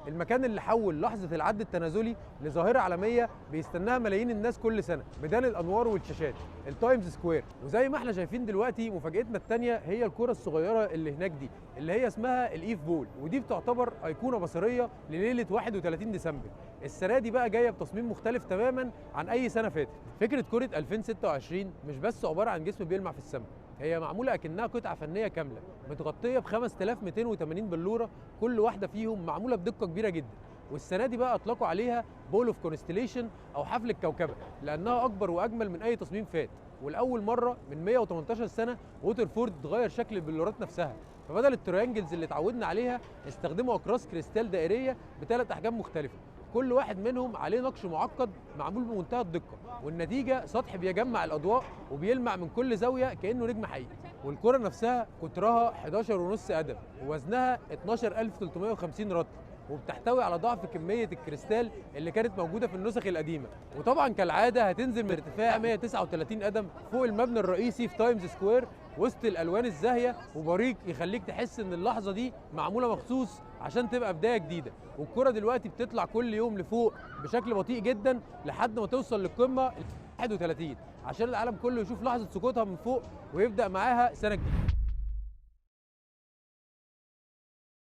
المكان اللي حول لحظة العد التنازلي لظاهره عالمية بيستناها ملايين الناس كل سنة ميدان الانوار والشاشات، التايمز سكوير. وزي ما احنا شايفين دلوقتي مفاجاتنا الثانية هي الكره الصغيرة اللي هناك دي، اللي هي اسمها ال Eve Ball، ودي بتعتبر ايقونة بصريه لليلة 31 ديسمبر. السنة دي بقى جاية بتصميم مختلف تماما عن اي سنة فاتت. فكرة كره 2026 مش بس عبارة عن جسم بيلمع في السماء، هي معمولة اكنها قطعه فنية كاملة متغطيه ب 5280 بلوره، كل واحدة فيهم معمولة بدقة كبيرة جدا. والسنة دي بقى اطلقوا عليها Ball of Constellation او حفل الكوكبه، لانها اكبر واجمل من اي تصميم فات. ولاول مرة من 118 سنة ووترفورد تغير شكل البلورات نفسها، فبدل ال triangles اللي اتعودنا عليها استخدموا اقراص كريستال دائريه بثلاث احجام مختلفة، كل واحد منهم عليه نقش معقد معمول بمنتهى الدقة، والنتيجة سطح بيجمع الاضواء وبيلمع من كل زاوية كانه نجم حقيقي. والكره نفسها قطرها 11.5 قدم ووزنها 12350 رطل، وبتحتوي على ضعف كمية الكريستال اللي كانت موجودة في النسخ القديمة. وطبعا كالعادة هتنزل من ارتفاع 139 قدم فوق المبنى الرئيسي في تايمز سكوير وسط الالوان الزاهيه وبريق يخليك تحس ان اللحظة دي معمولة مخصوص عشان تبقى بداية جديدة. والكره دلوقتي بتطلع كل يوم لفوق بشكل بطيء جدا لحد ما توصل للقمه 31 عشان العالم كله يشوف لحظة سقوطها من فوق ويبدا معاها سنة جديدة.